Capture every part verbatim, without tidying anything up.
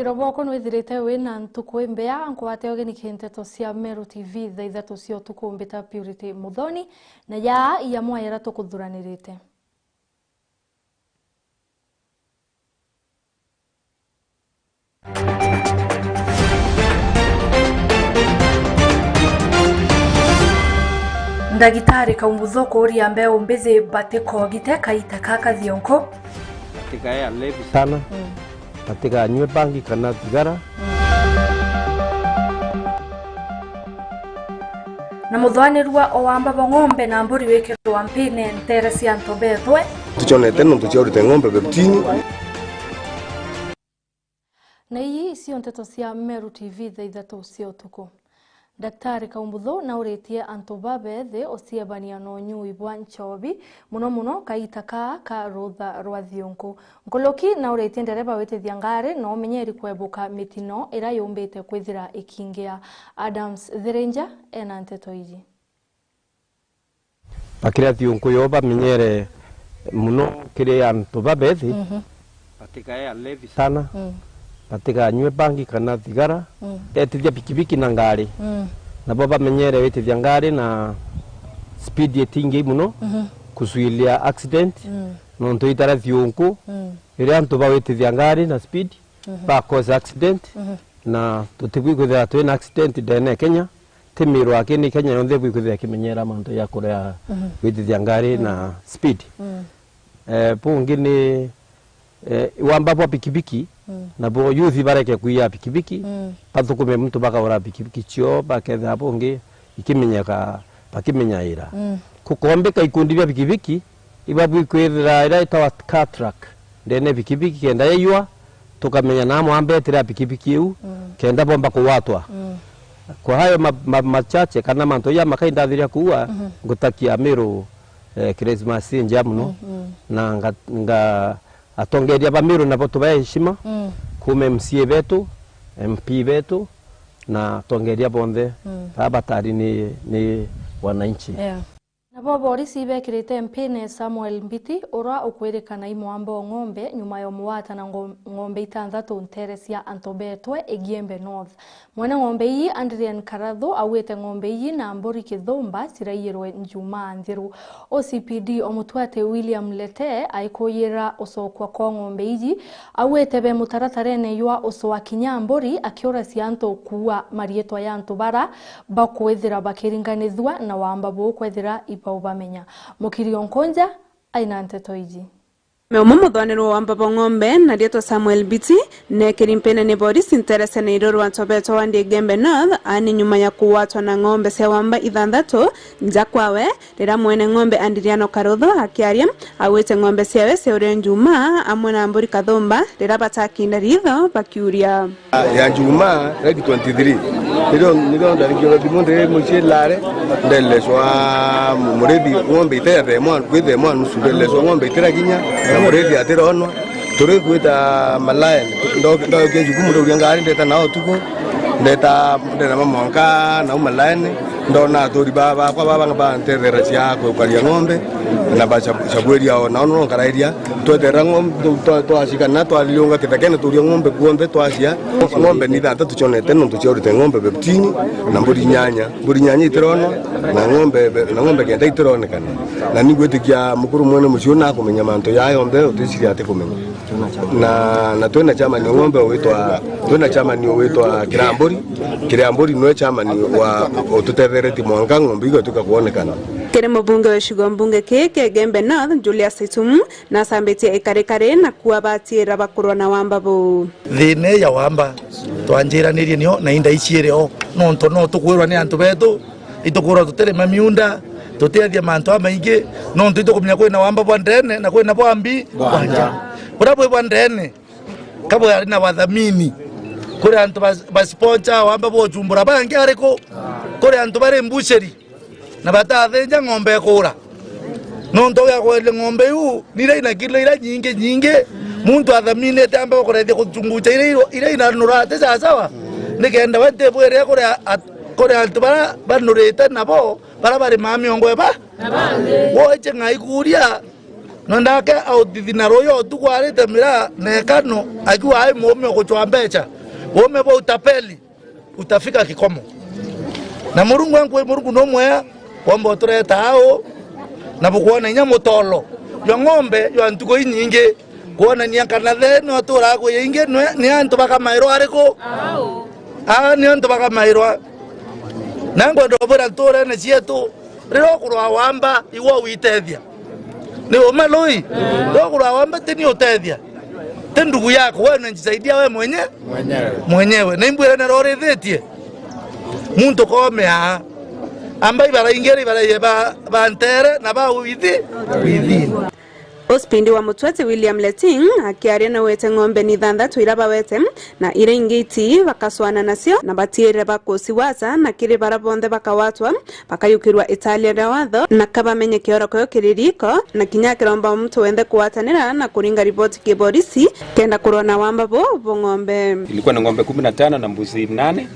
Ira bwako nwithirite wina ntuku imbea, nkwate ugeni ki nteto cia Meru T V thaa ithatu cia utuku, mbita Purity Muthoni, na yaa iya mwaira tukuthuranirite. Ndagitari Kaumuthu kuuria mbeu mbithi batikogite kaita ka kathionku. Batikae alevi sana. Mm. Batikanyue bangi kana thigara. Mm. Na muthwanirua o wamba bwa ng'ombe na mburi wikirwa mpine nteere cia antu beethwe. Tucionete nontu cia urite ng'ombe fifteen. Na ii icio nteto cia Meru T V thaa ithatu cia utuku. Daktari Kaumuthu nauritie antu babethi uciebania na unyui bwa nchobi, muno muno kaita kaa ka rutha rwa thiunku. Nkuluki nauritie ndereba witithia ngari na umenyeri kwebuka mitino iria yumbite kwithira ikingia. Adams Thirinja ena nteto iji. Bakiria thiunku yo bamenyere muno kiri antu babethi. Mhm. Batikae alevi sana. Mm. Batikanyue bangi kana thigara. Mm. Etithia pikipiki na ngari. Mm. Nabo bamenyere witithia ngari na speed itingi muno, mhm, kusuilia accident. Mm. Nontu itara thiunku, mm, riria antu bawitithia ngari na speed, mhm, ba cause accident, mhm, na tutibui kwithira twina accident ndene ya Kenya. Ti Meru aki, ni Kenya yonthe ibui kwithira ikimenyera mantu ya kuria, mhm, gwitithia ngari, mm, na speed. Mm. Eh, bungi ni, eh, wamba bwa pikipiki, mm, nabo youth bareke kuiya pikipiki, mm, bathukume muntu bakaura pikipiki cio, bakethira bungi ikimenyeka, bakimenyaira. Mm. Kukombika ikundi bia pikipiki, ibabui kwithira iria itawa car track ndene pikipiki, kenda yaiywa, tukamenya na mwambetire ya pikipiki iu, mm, kenda bomba kugwatwa. Mm. Kwa hayo ma-, ma-, machache kana mantu ya makaindathiria kuua, mhm, ngutakia Meru, eh, Christmas njea muno, mm, mm, na nga-, nga-, atongeria ba Meru nabo tubae heshima, mm, kuma M C A betu, M P betu, na atongeria bonthe, mm, baba batari ni, ni wananchi. Yeah. Nabo borisi ibekirite mpine Samuel Mbiti, uria ukwirikana i mwamba o ng'ombe, nyuma ya umwata na ngo-, ng'ombe itanthatu nteere cia antu beetwe Igiembe North. Mwene ng'ombe ii, Adrian Karathu, auite ng'ombe ii na mburi kithumba ciraiyirwe Njumaa nthiru. O C P D o Mutwati William Lete aikuyira ucokwa kwa ng'ombe iji, auite be mutaratarene jwa ucwa kinya mburi, akiuracia antu kuua mariitwa ya antu bara bakwithira bakiringanithua na wamba buu kwethira ibaubamenya. Mukiri o Nkunja aina nteto iji. Me umwe muthwanirwa wa wamba bwa ng'ombe na riitwa Samuel Mbiti, neekiri mpine ni borisi nteere cia Nairuru antu beetwa wa Igembe North, aani nyuma ya kugwatwa na ng'ombe cia wamba ithanthatu nja kwawe, riria mwene ng'ombe Andiriano Karuthu akiaria, auite ng'ombe ciawe ciaurire Njumaa amwe na mburi kathumba, riria batakinda riitho bakiuria. Ya Njumaa, tariki twenty-three, nirio, nirio ndarikirwe thimu ndi mucii Lare, ndelecwa mu-, murithi ng'ombe ite ya thaa imwe, kwi thaa imwe na nusu, ndelecwa ng'ombe itirakinya, na murithi atironwa. Turi gwita Malaene, ndo-, ndokia jukumu, ndauria ngari, ndeta nao utuku, ndeta, ndena mamonka nau Malaene, ndona aturi ba-, bakwa baba bantetheracia kukaria ng'ombe, na bacabuiria o nao no nkarairia, twetherera ng'ombe, twa-, twacikana, twariunga kithekene, turia ng'ombe kuonthe, twacia. Ng'ombe ni ithanthatu cionete, nontu ciaurite ng'ombe fifteen na mburi inyanya. Mburi inyanya itironwa, na ng'ombe, na ng'ombe kenda itironekana. Na ningwitikia mukuru mwene mucii una akumenya mantu jaa jonthe, uticiria ati kumenya. Na, na twina chairman o ng'ombe ugwitwa, twina chairman ugwitwa Kiramburi. Kiramburi niwe chairman wa ututetheretie mwanka ng'ombe igatuika kwonekana. Kiri mubunge wa gicigo mbunge kii kia Igembe North, Julius Itumu, nasambitie ikarikari na kuabatiira bakurwa na wamba buu. Thiina ya wamba twanjiranirie nio na inda iciiri o, nontu no tukwirwa ni antu betu, itukwirwa tutirima miunda, tutiethia mantu amaingi, nontu itukumenya kwina wamba bwa ndene na kwina bwa mbi, bwa nja. Buria bwi bwa ndene, ka bwari na bathamini, kuri antu ba, ba sponsor wamba bwa uchumbura bangi ariku? Kuri antu bari mbuceri na batathinja ng'ombe ikuura. Nontu ugakweria ng'ombe iu, ni iria ina kilo iria nyingi nyingi, muntu athaminite ambe gukurethia guchungucha iria iro-, iria inanura ati sawasawa, nikenda we ntibwirire kuri a-, at-, kuri antu baria banurite nabo, baria barimaa miongo eba. Woiche ng'ai kuuria, No ndake authithi na ruuji utuku arite miraa na ekano, akiwa ai muume ugucwa mbeca. Uume bwa utapeli, utafika kikomo. Na Murungu enkwi, Murungu numwea, womba utureta au, na bukwona inya mutolo jwa ng'ombe jwa ntuku inyingi, kwonania kana the ni uturaga kwi ingi, nwe-, ni antu bakamairwa ariku? Aa, ni antu bakamairwa. Na nkwenda ubwira nturene cietu, riria ukurwa wamba, igwa witethia. Ni uma lui? Riria ukurwa wamba, ti ni utethia. Ti ndugu yako, wewe unajisaidia wewe mwenye-, mwenyewe. Ni mbwire nero urithitie. Muntu komea. Amba ibara ingi, ibara ye ba, ba ntere na ba withi, within. Uspindi wa Mutweti William Leting akiaria na wete ng'ombe ni thanthatu ira bawete, na ira ingi iti bakaswana nacio, na batiire bakuciwata, na kiri bara bonthe bakawatwa, bakayukirwa italia ria watho, na kabamenye kiorokio kiri riko, na kinya akiromba muntu wenthe kugwatanira na kuringa riboti ki borisi, kenda kurona wamba bu bu ng'ombe. Ilikuwa ni ng'ombe kumi na tano na mbuzi nane,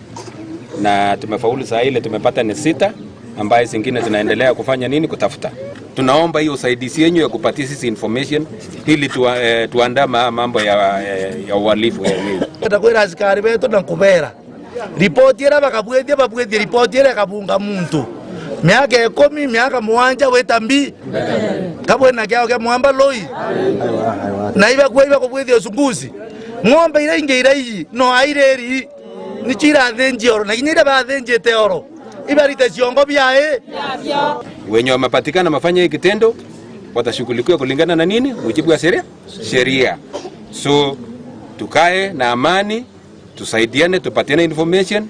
na tumefaulu saa ile tumepata ni sita, ambaye zingine zinaendelea kufanya nini? Kutafuta. Tunaomba hiyo usaidizi yenyu ya kupatia sisi information ili tua-, eh, tuandaa ma-, mambo ya, ya, ya uhalifu ya wezi. Takwira asikari betu na kubera. Ripoti ira bakabwithia, babwithie ripoti ira ikabunga muntu. Miaka ikumi, miaka mugwanja wita mbi. Kabwina kiao kia mwamba lui. Na iba kwa iba kubwithia uchunguzi. Ng'ombe ira ingi ira iji, no airiri. Nicio irathinjia oro, na kinya iria bathinjite oro, ibarite ciongo biae. Wenye wamepatikana wamefanya hii kitendo, watashughulikiwa kulingana na nini? Mujibu wa sheria, sheria. So, tukae na amani, tusaidiane, tupatiane information,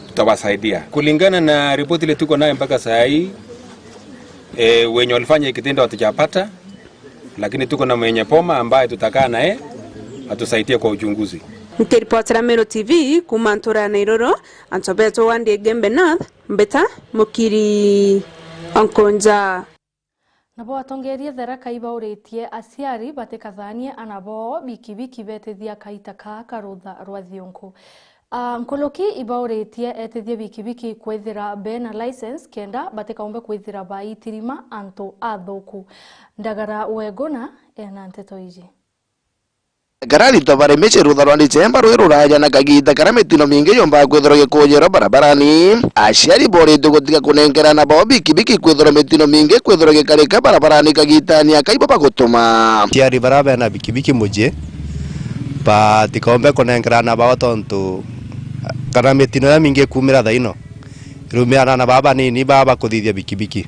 tutawasaidia. Kulingana na ripoti ile tuko nayo mpaka saa hii, eh, wenye walifanya hii kitendo hatujapata, lakini tuko na mwenye boma ambaye tutakaa naye atusaidie kwa uchunguzi. Nkiripotera Meru T V kuuma ntura ya Nairuru, antu betu wandi Igembe North, Mbita Mukiri Onkonja. Nabo atongeeria Tharaka ibauritie aciari batikathanie ana boo bikibiki betithia kaita kaa karutha rwa thiunku. Ah, nkuruki ibauritie etithia bikibiki kwithira bena license kenda batikaumbe kwithira baitirima antu athuku. Ndagara Weguna ena nteto iji. Kararitwa baremece rutha rwa Decemba rwi ruraya na kagiita karia mitino mingi yumbaga kwithirwa gikujirwa barabarani. Aciari boritwe gutiga kunenkera ana bao bikibiki kwithirwa mitino mingi kwithirwa gikarika barabarani kagitani akai bo bagutuma. Aciari baria bena bikibiki mucii, batikaumbe kunenkera ana bao tontu kana mitino iria mingi ikumira thaino, irumiraa na ana baa banini baa bakuthithia bikibiki.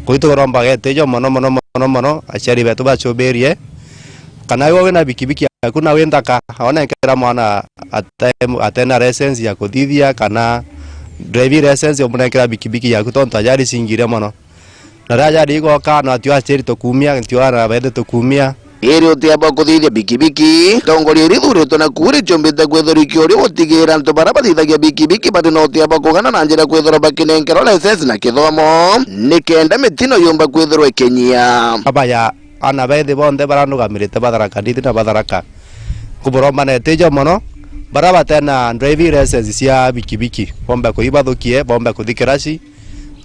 Kwou tukuromba getijo mono, mono, mono, mono, aciari betu bacubirie. Kana iwe wina bikibiki yaku na wi nthaka, onenkera mwana ate-, atena license ya kuthithia, kana driving license, umunenkera bikibiki yaku, tontu ajali cingire mono. Na riria ajali igoka, no atio aciari tukumia, atio ana bethi tukumia. Iri utiamba kuthithia bikibiki, itongoria iria ithuritwe na kuu ricumbite kwithirwa ikiuria gutigira antu baria bathithagia bikibiki bari na utiamba kugana na njira kwithirwa bakinenkerwa license na kithomo, nikenda mitino yumba kwithirwa ikinyia. Abaya ana bethi bonthe barandugamirite batharaka ndithi na batharaka, nkuburomba na itijo mono, baria batena driving license cia bikibiki, bombe kuibathukie, bombe kuthi kiraci,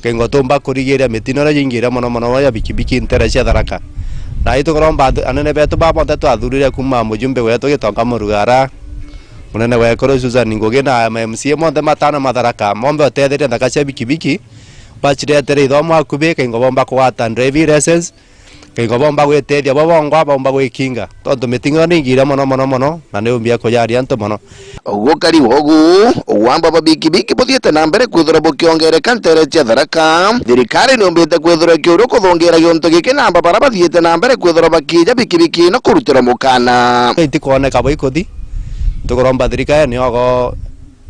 Kengo tumba kurigiria mitino iria yingire mono mono ya bikibiki ntere cia Tharaka. Na itukuromba athu-, anene betu baba bonthe twathurire kuuma mujumbe wetu Gitonga Murugara, munene wa ekuru Susan Ngugi na ma M C A monthe matano ma Tharaka, mombe utetheria nthaka cia bikibiki, baciretere ithomo akubi, kengo bomba kugwata driving license, Kaigo bomba gwitethia bo bongwa, bomba gwikinga, tontu miting'o ningire mono, mono, mono, na niumbia kujaria antu mono. Gukari ugu, wamba bwa bikibiki buthiite na mbere kwithirwa bukiongereka ntere cia Tharaka. Thirikari niumbite kwithirwa ikiuria kuthungira giuntu giki namba baria bathiite na mbere kwithirwa bakiija bikibiki na kurutirwa mukana. Itikwoneka bo ikuthi, tukuromba thirikari niogo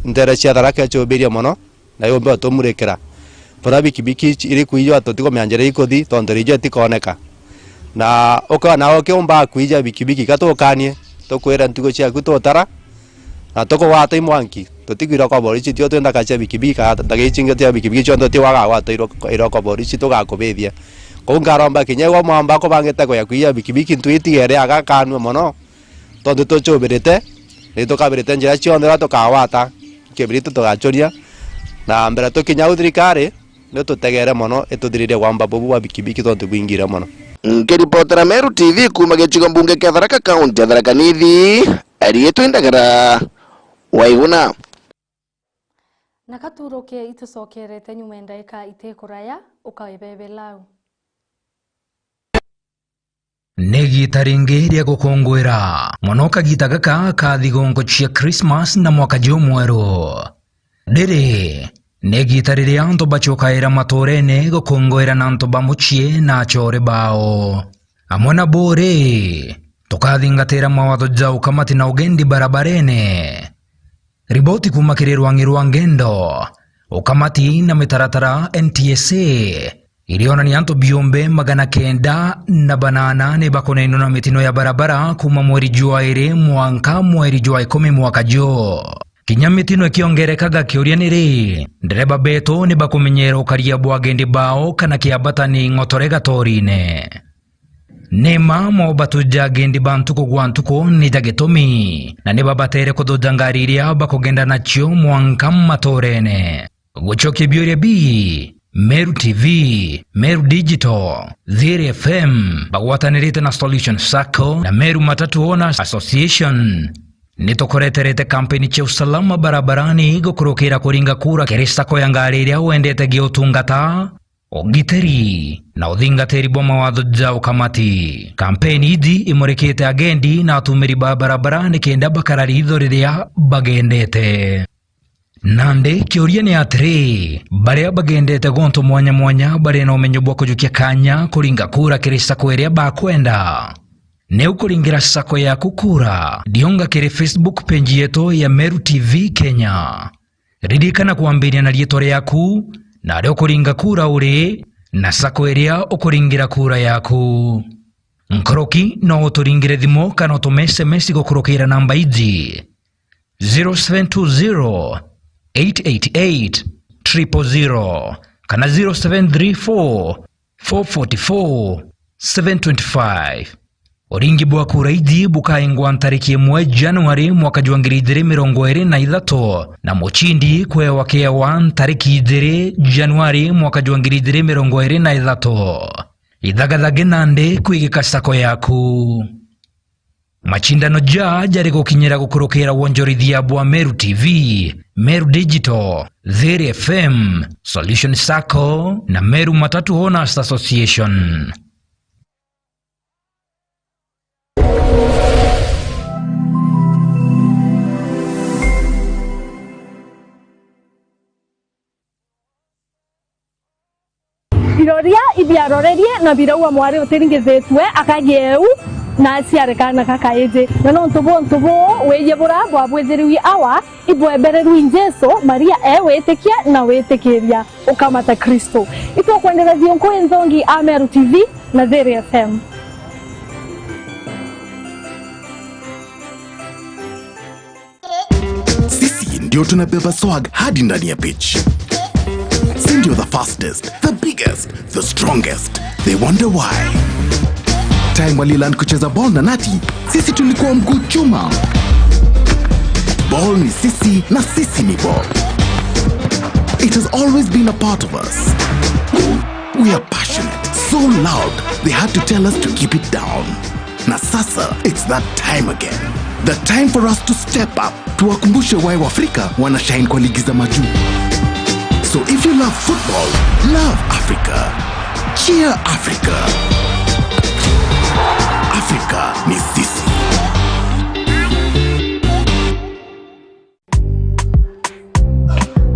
ntere cia Tharaka icubirie mono. Na yumbe utumurikira. Buria bikibiki ici iri kuijwa tutikumenya njira ikuthi, tontu riijwa itikoneka. Na ukiona ukiumba kuija bikibiki, ka tukanie, tukwira ntugo ciaku tutara, na tukugwata imwanki. Tutikwira kwa borisi tio twi nthaka cia bikibiki, kana nthaka ici ingi cia bikibiki cionthe utiwaga gwata iro, iro kwa borisi, tugakubithia. Kou nkaromba kinya igwe mwamba kubangite kuya kuija bikibiki, ntwitigere agakanue mono. Tontu tucubirite, ni tukabirite njira cionthe iria tukagwata, kibiriti tugacuria, na mbere tukinya au thirikari, ni tutegere mono ituthiririe wamba bubu bwa bikibiki tontu bwingire mono. Nkiripotera Meru T V kuuma gicigo mbunge kia Tharaka, kaunti ya Tharaka Nithi, riitwa Indagara Waiguna. Na katuruke itucokerete nyuma ya ndaika itikuraya, ukaibebela au. Ni igiita ringi ria gukunguira mono kagita gaka ka thigunku cia Christmas na mwaka jumweru. Riri ni igiita riria antu bacokaira matuurene gukunguira na antu ba mucii na achore bao. Amwe na bo ri, tukathingatira mawatho ja ukamati na ugendi barabarene. Riboti kuuma kiri rwang'i rwa ngendo, ukamati na mitaratara N T S A, irionania antu biumbe magana kenda na banana ni bakunainwa na mitino ya barabara kuuma mweri jwa iri mwanka mweri jwa ikumi mwaka juu. Kinya mitino ikiongerekaga, kiuria ni ri, ndereba betu ni bakumenyera ukaria bwa agendi bao kana kiambata ni ng'otore gatorine? Ni mma mobatu ja agendi ba ntuku gwa ntuku ni ja gitumi, na ni babatere kuthuja ngari iria bakugenda nacio mwanka matuurene. Gucokia biuria bii, Meru T V, Meru Digital, Thiri F M bagwatanirite na Solution Sacco na Meru Matatu Owners Association ni tukureterete kampeni cia usalama barabarani gukurukira kuringa kura kiri sacco ya ngari iria wendete gia utungata, ugitiri na uthingatiri bwa mawatho ja ukamati. Kampeni iji imurikite agendi na atumiri ba barabara nikenda bakara riitho riria bagendete. Nandi kiuria ni atiri, baria bagendete gontu mwanya mwanya bari na umenyo bwa kujukia kanya kuringa kura kiri sacco iria bakwenda? Ni ukuringira sacco yaku kura, ndionga kiri Facebook page yetu ya Meru T V Kenya. Ririkana kwambiria na riitwa riaku, na aria ukuringa kura uri, na sacco iria ukuringira kura yaku. Nkuruki no uturingire thimu kana utume S M S gukurukira namba iji, zero seven two zero, eight eight eight, triple zero kana zero seven three four, four forty four, seven twenty five. Uringi bwa kura iji bukaingwa ntariki imwe Januari mwaka jwa ngiri ijiri mirongo iri na ithatu, na mucindi kwewa kewa ntariki ijiri Januari mwaka jwa ngiri ijiri mirongo iri na ithatu. Ithagathage nandi kwigika sacco yaku. Macindano ja jari gukinyira gukurukira wonjorithia bwa Meru T V, Meru Digital, Thiri F M, Solution Sacco na Meru Matatu Owners Association. Iroria ibiarorerie na biraua mwari utiringithitue akagie eu na aciare kaana kakaiji. Na nontu buntu buu wiji bura bwabwithiriwi awa ibwebererwi Jesu, Maria e witikia na witikiria ukamata Kristo. Itukwendera thiunku inthongi a Meru T V na Thiri F M. Sisi ndio tunabeba swag hadi ndani ya pitch. Si ndio the fastest, the biggest, the strongest. They wonder why. Time waliland kucheza ball na nati, sisi tulikuwa mguu chuma. Ball ni sisi na sisi ni ball. It has always been a part of us. We are passionate, so loud, they had to tell us to keep it down. Na sasa, it's that time again. The time for us to step up, tuwakumbushe why Waafrika wanashine kwa ligi za majuu. So if you love football, love Africa. Cheer Africa. Africa ni sisi.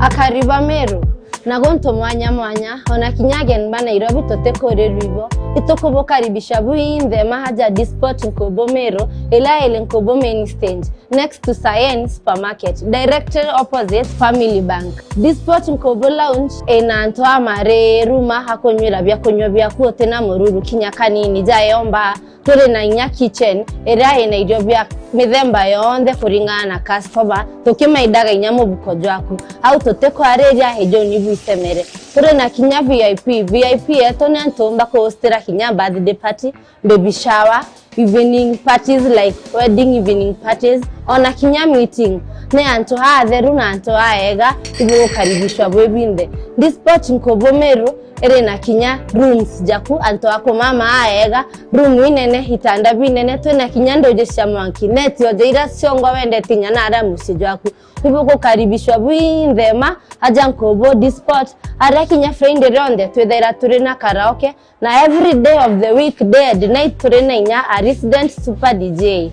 Akari ba Meru, na gontu mwanya mwanya, ona kinya ageni ba Nairobi tutikurirwa ibo, itukubukaribisha bwinthe maha ja Disport Nkubu Meru, iria iri Nkubu main stage, next to Sayen Supermarket, directly opposite Family Bank. Disport Nkubu Lounge ina antu amariru ma ha kunywira biakunywa biaku utina mururu kinya kanini, ja yomba. Turi na inya kitchen iria ina irio bia mithemba yonthe kuringana na customer, tukimaidaga inya mubuko jwaku. Au tutikuariria ijuni bwitemere. Turi na kinya V I P. V I P yetu ni antu bakuhostira kinya birthday party, baby shower, evening parties like wedding evening parties, Ona kinya meeting ni antu atheru na antu aega, ibugukaribishwa bwi binthe. Disport Nkubu Meru iri na kinya rooms jaku, antu akumama aega, room inene, itanda binene, twina kinya nduji cia mwanki, net oja ira ciongwa wendete inya na aria mucii jwaku. Ibugukaribishwa bwinthe ma aja Nkubu Disport, aria kinya Friday rionthe twithaira turi na karaoke, na every day of the week, day and night, turi na inya a resident super D J.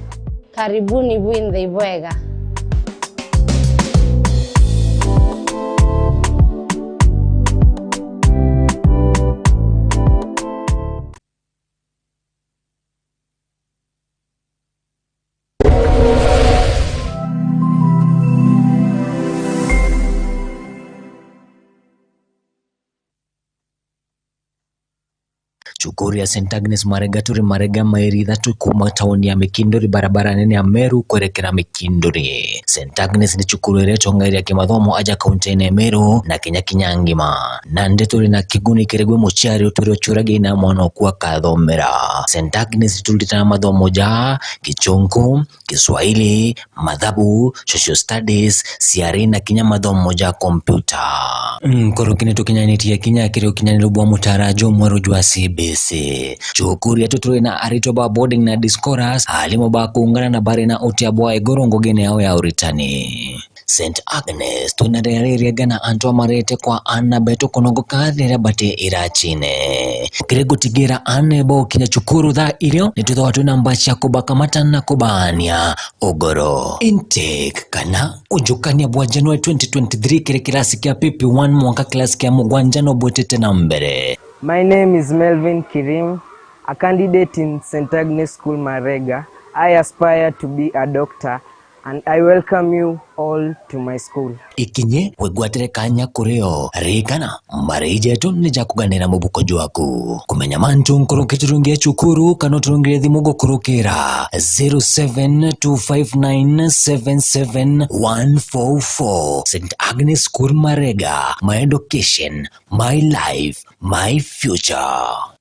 Karibuni bwinthe ibwega. Cukuru ya Saint Agnes Marega turi Marega, mairi ithatu kuuma tauni ya Mikinduri, barabara nene ya Meru kwerekera Mikinduri. Saint Agnes ni cukuru iria itongairia kimathomo aja kaunti-ini ya Meru na kinya kinya ngima. Nandi turi na kiguni kiri gwi muciari utwire uciuragia ina mwana oku akathomera. Saint Agnes turitana mathomo ja Gichunku, Kiswahili, mathabu, social studies, ciari na kinya mathomo ja kompyuta. Nkuruki ni tukinyanitie kinya kiri ukinyaniru bwa mutara jumweru jwa C B C. Cukuru yetu turi na aritwa ba boarding na day scholars, alimu ba kuungana na bari na utia bwa iguru ngugine yao ya uritani. Saint Agnes, twina riria ririega na antu amarete kwa aana betu kunogoka riria bati iracine. Kiri gutigira aana baukinya cukuru thaa irio, nitwithagwa twina mbaa cia kubakamata na kubaania ugoro. Intake kana ujukania bwa January twenty twenty-three kiri kirasi kia P P one mwanka kirasi kia mugwanja no bwitite na mbere. My name is Melvin Kirim, a candidate in Saint Agnes School Marega. I aspire to be a doctor and I welcome you all to my school. Ikinye wigwatire kanya kuri o. Ririkana, mbari jetu ni ja kuganira mubuko jwaku. Kumenya mantu nkuruki turungie cukuru kana uturungire thimu gukurukira zero seven two five nine seven seven one four four. Saint Agnes School Marega, my education, my life, my future.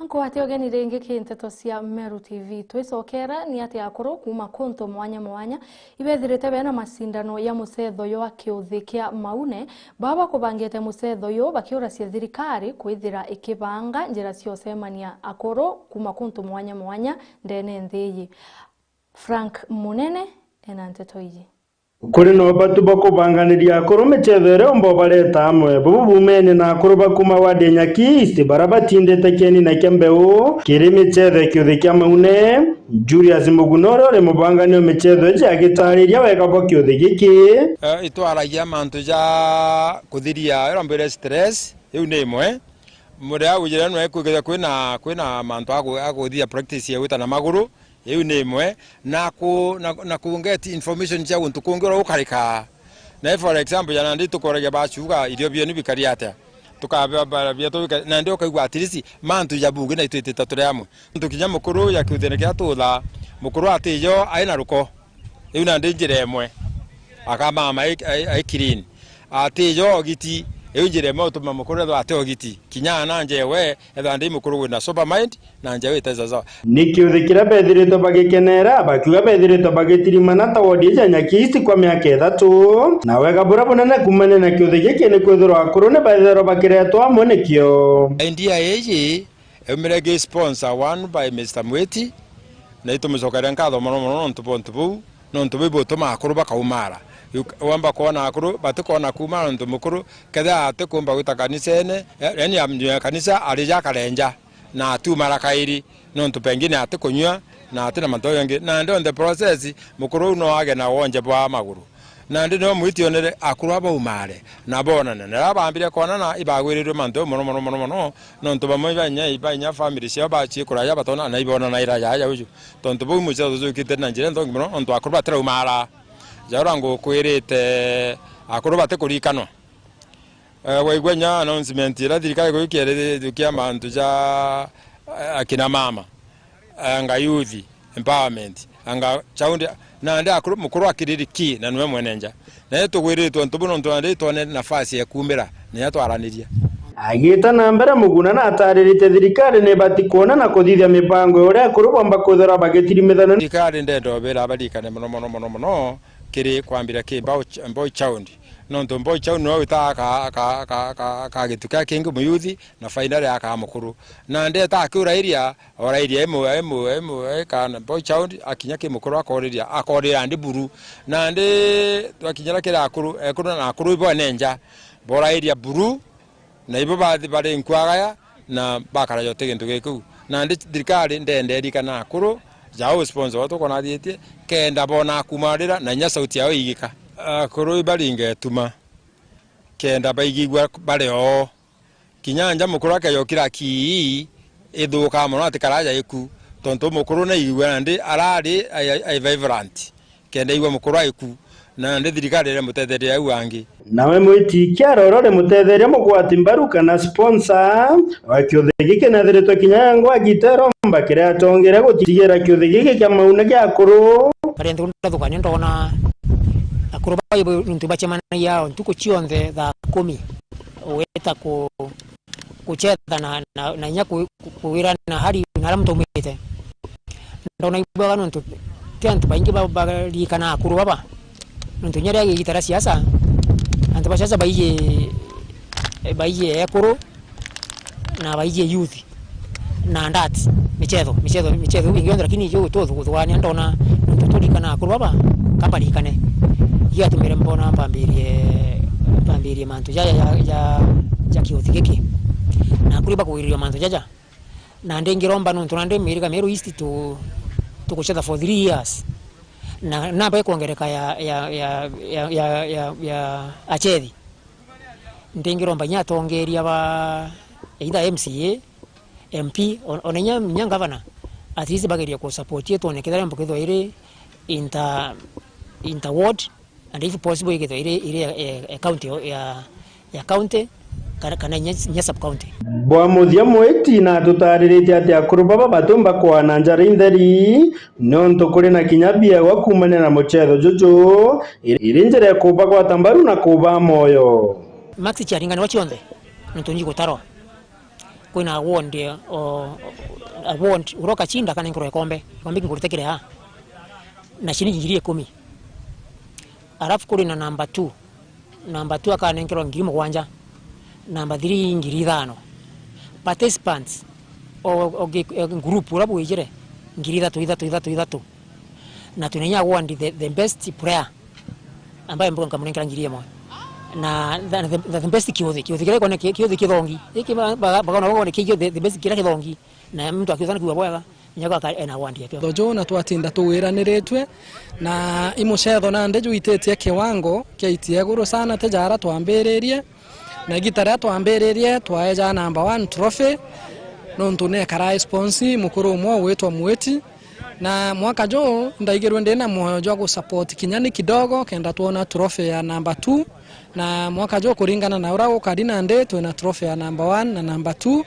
Ankwatia ugeni ringi ki nteto cia Meru T V. Twicokera ni ati akuru kuuma kuntu mwanya mwanya ibethirite bena macindano ya mucetho jwa kiuthi kia Maune, baba kubangite mucetho uyu bakiuracia thirikari kwithira ikibanga njira cia ucemania akuru kuuma kuntu mwanya mwanya ndene nthi iji. Frank Munene ena nteto iji. Kuri na ubatu bwa kubanganiria akuru michetho iria umba ubareta amwe. Bubu bumene na akuru ba kuuma wadi ya Nyaki East, baria batindite kienina kia mbeu kiri michetho ya kiuthi kia Maune. Julius Muguna, uria uri mubangania wa michetho iji, agitariria wega bwa kiuthi giki. Eh, itwaragia mantu ja kuthiria, iria mbwire stress, iu ni imwe. Muria ujire nwe kwithira kwina, kwina mantu aku-, akuthia practice ya gwita na maguru, iu ni imwe, na ku-, na, na ku get information cia guntu kungi uria gukarika. Na for example, ya nandi tukoragia bacuga irio bienu bikari atia, tukabia bietu bika-, nandi ukaigua at least mantu ja bugi na itwitite turi amwe. Muntu kinya mukuru ya kiuthene kia tutha, mukuru atijo ai na ruko. Iu nandi njira imwe. Akamama ai, ai, ai clean. Ati jo ogiti, iu njira imwe utuma mukuru ethwa ati ogiti. Kinya ana njewe, ethwa ndi mukuru wina sober mind, na njewe ite sawa sawa. Ni kiuthi kiria bethiritwe bagikenera, bakiuga bethiritwe bagitirimana ta wodi ya Nyaki East kwa miaka ithatu. Na wega buria bunene kuumania na kiuthi giki ni kwithirwa akuru ni baithirwa bakiretwa amwe nikio. Idea iji Yaumire gi sponsor one by Mister Mwiti, na itumucokeria nkatho mono mono nontu bwa untu buu. nontu bui butuma akuru bakaumara. Yu-, wamba kwona akuru batikwona kuumara nontu mukuru kethira atikumba gwita kanisene, ya-, yaani ya, ya kanisa arija akarenja na atiumara kairi nontu pengine atikunyua na atina mantu jau jangi. Nandi on the process, mukuru uu no age na wonje bwa maguru. Nandi nio mwitionere akuru aba baumare na bonane. Na riria bambire kwonana, ibagwirirwe mantu jau mono, mono, mono, mono, nontu bamwe ba inya, ba inya family ciao bacii kuraya batona, na ibonana iraya aja uju. Tontu bau mucetho jukite na njira nthongi mono, nontu akuru batiraumara. Jaura ngukwirite, akuru batikurikanwa. Eh, waigua inya announcement iria thirikari ikujukia ri-, jukia mantu ja, eh, akina mama, anga youth empowerment, anga child, nandi akuru, mukuru akiriri ki na niwe mwene nja. Na itugwiritwe untu bu nontu nandi itwone nafasi ya kuumira na inya twaraniria. Agita na mbere, Muguna natariritie thirikari ni ibati kwona na kuthithia mibango ya uria akuru bomba kwithirwa bagitirimithana. Thirikari ndenda ubira abaririkane mono, mono, mono, mono kiri kwambira ki Mbau ch-, Mbau child. Nontu Mbau child niwe witaga ka, ka, ka, ka, ka gitu kia kingi muyuthi, na finally akaa mukuru. Na ndeta akiurairia, orairia imwe, imwe, imwe, kana Mbau child, akinya ki mukuru akoriria, akorira ndi buru. Na ndi twakinyira kiri akuru, ekuru na akuru ibo ene nja, borairia buru, na ibo bathi bari nkwagaya, na bakara jote gintu gikiu. Na ndi thirikari ndenda irikana akuru, jau sponsor wao tukonathitie, kenda bona kumarira, na inya sauti yao igika. Akuru ibaringe tuma, kenda baigigua bari oo. Kinya nja mukuru akeyokira ki ithuka mono, atikara aja iku, tontu mukuru naigigua nandi arari ai, ai vibrant, kenda igua mukuru aiku, na nandi thirikari iremutetheria au angi. Nawe mwiti kiaroro rimutetheria mugwati mbaru kana sponsor wa kiuthi giki nethiritwe kinya yangwa agita iromba kiria atongere gutigira kiuthi giki kia mauna gia akuru. Baria nthiguru ndathukania ndona akuru bai nuntu bacemanagia ntuku cionthe thaa kumi. Ugwita ku-, gucetha na, na, na inya ku-, ku-, kwirana hari na aria muntu aumite. Ndona ibwega nontu ti antu baingi ba-, baririkana akuru baba. Nontu inya riria gigita ria siasa, antu ba siasa baiji, baiji ekuru na baiji youth. Na ndati, michetho, michetho, michetho iu ingi yonthe, lakini iu tu-, tu-, tuthugania ndona nontu turikana akuru baba, kambarikane. Iu yatumire mbona mpambirie, mpambirie mantu ja, ja, ja, ja, ja kiuthi giki. Na akuru bakugiriria mantu jaja. Na ndingiromba nontu nandi Miriga Meru East tu-, tuguchetha for three years. Na namba ikwongereka ya, ya, ya achethi. Ndingiromba inya atongeria ba either M C A, M P, o-, ona inya, inya governor, at least bageria ku support yetu, one kethira mbu kethwa iri inter, inter ward, and if possible ikethwa iri, iri ya, ya, ya county, ya, ya county, kana, kana inya, inya sub county. Bwa muthia mwiti na tutariritie ati akuru baba batumba kwana njara intheri, nontu kuri na kinya biegwa kuumania na muchetho juju, iri, iri njira ya kubagwata mbaru na kubaa moyo. Max chiaringanirwa chionthe, nontu nji gutarwa. Kwina award, o, award, uria ukachinda akanenkerwa ikombe. Ikombe kingurite kiria na shilingi ngiri ikumi. Alafu kuri na number two. Number two akanenkerwa ngiri mugwanja. Number three ngiri ithano. Participants, o, o, gi-, e, group uria bwijire, ngiri ithatu, ithatu, ithatu, ithatu. Na twina inya award the, the best player, ambaye mbuga nkamunenkera ngiri imwe. Na the, the, the best kiuthi, kiuthi kiria gikone ki-, kiuthi kithongi. Giki ba-, ba-, bakona, bakona kigio the, the best kiria kithongi. Na muntu akiuthana kuigua bwega, inya gwaka ena award yake. Thojo na twatinda tuwiraniritwe, na i mucetho nandi jwititie kiwango kiaitie iguru sana ti jara twambiririe. Na igita riria twambiririe, twaeja number one trophy, nontu nekara sponsor mukuru umwe ugwitwa Mwiti. Na mwaka juu, ndaigirwe ndina mwoyo jwa gu support kinya ni kidogo, kenda twona trophy ya number two. Na mwaka juu, kuringana na uria gukari nandi, twina trophy ya number one na number two.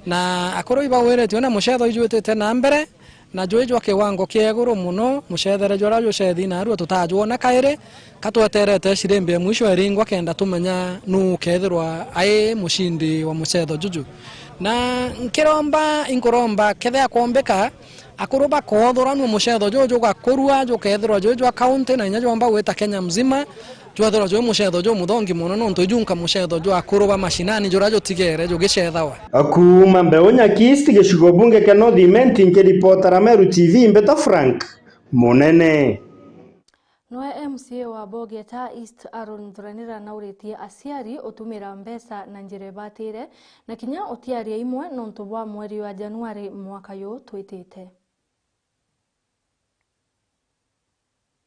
Na akuru ibawiritwe na mucetho ijwitite na mbere, na jwi jwa kiwango kia iguru mono, mucethere juria jucethi narua tutajwona kairi, ka tweterete cirimbi ya mwisho iringwa kenda tumenya nu ukethirwa ai mucindi wa mucetho juju. Na nkiromba, inkuromba kethia kwombika, akuru bakothuranua mucetho juju jugakurua, jukethirwa jwi jwa county na inya jwomba gwita Kenya mzima, jwethirwa jwi mucetho jumuthongi mono, nontu ijunka mucetho jwa akuru ba mashinani juria jutigere jugicethawa. Kuuma Mbeu Nyaki East, gicigo bunge kia North Imenti, nkiripotera Meru T V, mbeta Frank Munene. Noe M C A wa Bogeta East Aaron Thuranira nauritie aciari utumira mbeca na njira ibatire na kinya utiaria imwe nontu bwa mweri wa Januari mwaka yu twitite.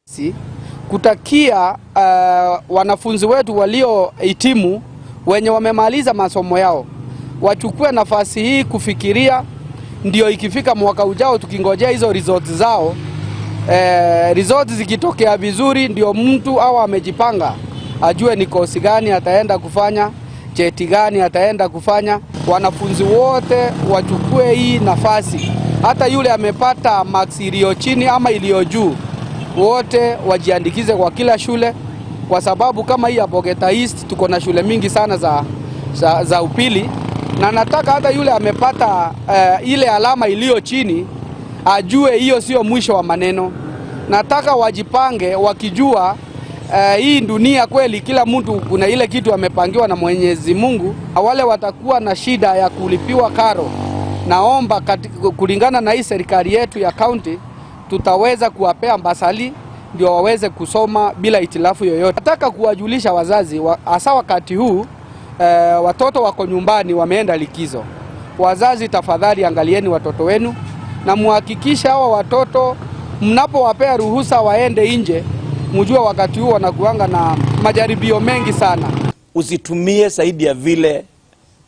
Si, kutakia, eh, wanafunzi wetu waliohitimu, wenye wamemaliza masomo yao, wachukue nafasi hii kufikiria, ndio ikifika mwaka ujao tukingojea hizo results zao, eh, results zikitokea vizuri, ndio mtu awe amejipanga, ajue ni course gani ataenda kufanya, cheti gani ataenda kufanya. Wanafunzi wote wachukue hii nafasi, hata yule amepata marks iliyo chini ama iliyo juu, wote wajiandikize kwa kila shule, kwa sababu kama hii ya Bogeta East tuko na shule mingi sana za, za, za upili, na nataka hata yule amepata, eh, ile alama iliyo chini ajue hiyo sio mwisho wa maneno. Nataka wajipange wakijua, eh, hii dunia kweli, kila mtu kuna ile kitu amepangiwa na Mwenyezi Mungu. Wale watakuwa na shida ya kulipiwa karo, naomba kati-, kulingana na hii serikali yetu ya county, tutaweza kuwapea basari ndio waweze kusoma bila hitilafu yoyote. Nataka kuwajulisha wazazi wa, hasa wakati huu, eh, watoto wako nyumbani, wameenda likizo. Wazazi, tafadhali angalieni watoto wenu na muhakikishe hawa watoto, mnapowapea ruhusa waende nje, mjue wakati huu wanakuanga na majaribio mengi sana. Usitumie zaidi ya vile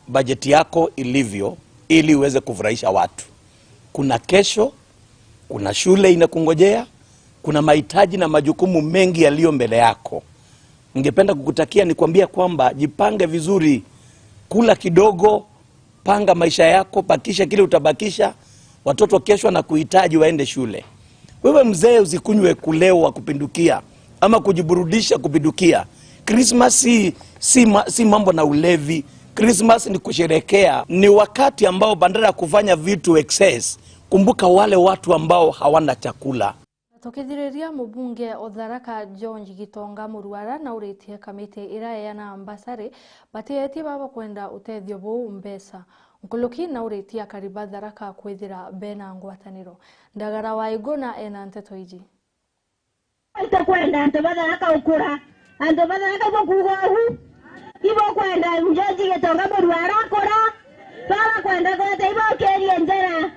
bajeti yako ilivyo ili uweze kufurahisha watu. Kuna kesho, kuna shule inakungojea, kuna mahitaji na majukumu mengi yaliyo mbele yako. Ningependa kukutakia, nikwambia kwamba jipange vizuri, kula kidogo, panga maisha yako, bakisha kile utabakisha, watoto kesho na kuhitaji waende shule. Wewe mzee, usikunywe kulewa kupindukia ama kujiburudisha kupindukia. Christmas si, si, ma, si mambo na ulevi. Christmas ni kusherekea. Ni wakati ambao badala ya kufanya vitu excess, kumbuka wale watu ambao hawana chakula. Tukithiriria, mubunge o Tharaka George Gitonga Muruara nauritie kamiti iraeana mbasari batietie baba kwenda utethio buu mbeca. Nkuruki nauritie akari ba Tharaka kwithira bena ngwataniro. Ndagara wa Iguna ena nteto iji. Itakwenda antu ba Tharaka ukura. Antu ba Tharaka ibo kuuga uu. Ibo kwenda George Gitonga Muruara akura. Baba kwenda gwete ibo ukirie njara.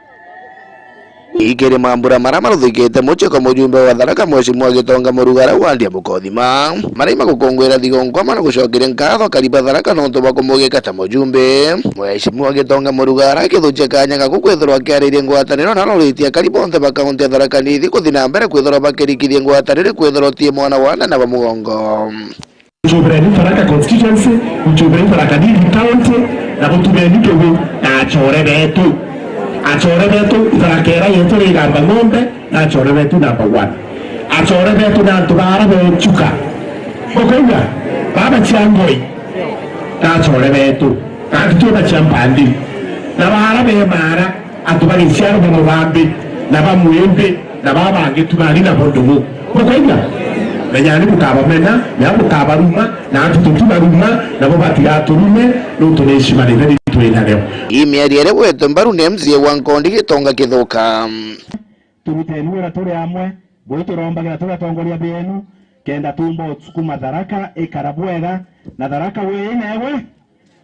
Ikiri mambura mara maruthikite mucii kwa mujumbe wa Tharaka Mheshimiwa Gitonga Muruara wa Ndia Mukothima, maraima gukungwira thigo nkwama na gucokeria nkatho akari ba Tharaka nontu bwa kumugika ta mujumbe. Mheshimiwa Gitonga Muruara akithukia kanya gaku kwithirwa akiariria ngwataniro na aroritie akari bonthe ba kaunti ya Tharaka Nithi kuthi na mbere kwithirwa bakirikithia ngwataniro kwithirwa utie mwana wa nda na ba mugongo. Nchubireni Tharaka constituency, nchubireni Tharaka Nithi county, na gutumeni tugu na achore betu. Achore betu, Tharaka era yetu ri namba ng'ombe, na achore betu namba one. Achore betu na antu bara bechuka. Mukaigua? Baba Chiangoi, na achore betu. Na antu tuna chia mbandi. Na bara be mara, antu bagiciarwa ba mubambi, na ba mwimbi, na baba bangi tu bari nabo ndugu. Mukaigua? Menyani bukabamena, na bukabaruma, na antu tutibaruma, nabo batigaturume, nontu ni heshima rinene ritu twinario. Ii miario iria bwetwe mbaru ni M C A wa Nkondi Gitonga Kithuka. Turuteni wira turi amwe, bui turombagira turi atongoria beenu, kenda tuumba usukuma Tharaka ikara bwega, na Tharaka wi inegwe.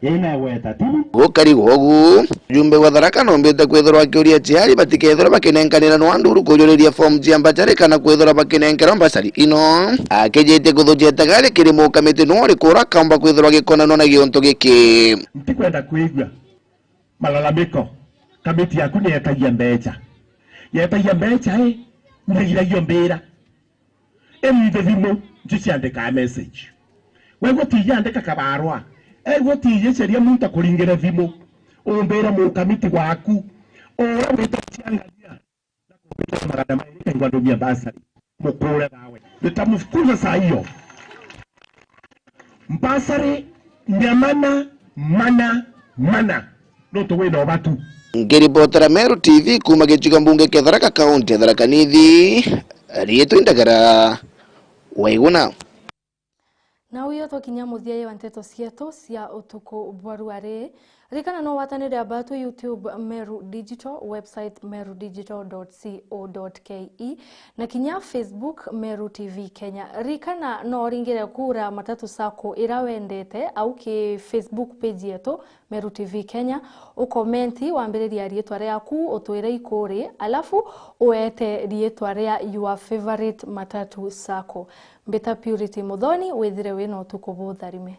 Ina igweta, tibu? Gukari gwogu, mujumbe wa Tharaka noombite kwithirwa akiuria aciari batikethirwe bakinenkanira nwa nduru kujuriria fomu cia mbacari kana kwithirwa bakinenkerwa mbacari ino. Akijitie kuthukia tagari kiri mukamiti nwa uriku urakaumba kwithirwa agikonanwa na giuntu giki. Ntikwenda kwigua malalamiko. Kamiti yaku niyetagia mbeca. Yetagia mbeca, i, nthigiragio mbira. Imwithe thimu, nju ciandikaga message. Wegua tiiji andika kabarua. Egua tiiji caria muntu akuringire thimu. Umbire mukamiti waku. Uria witwa Ciangaria. Na kumbitwa magana mairi kaigua ndumia mbasari. Mukure thawe. Nitamfukuza saa hiyo. Mbasari mia mana, mana, mana. Nontu wina ubatu. Ngiribotera Meru T V kuuma gicigo mbunge kia Tharaka, kaunti ya Tharaka Nithi, riitwa Indagara Waiguna. Na uyo twakinya muthia wa nteto cietu cia utuku bwa rua ri, Ririkana no watanire aba tu YouTube Meru Digital, website meru digital dot co dot ke, na kinya Facebook Meru T V Kenya. Ririkana no uringire kura Matatu Sacco ira wendete au ki Facebook page yetu Meru T V Kenya, ukomenti, wambiriria riitwa riaku, utwire ikuri, alafu uete riitwa ria your favorite Matatu Sacco. Mbita Purity Muthoni, withire wina utuku butharime.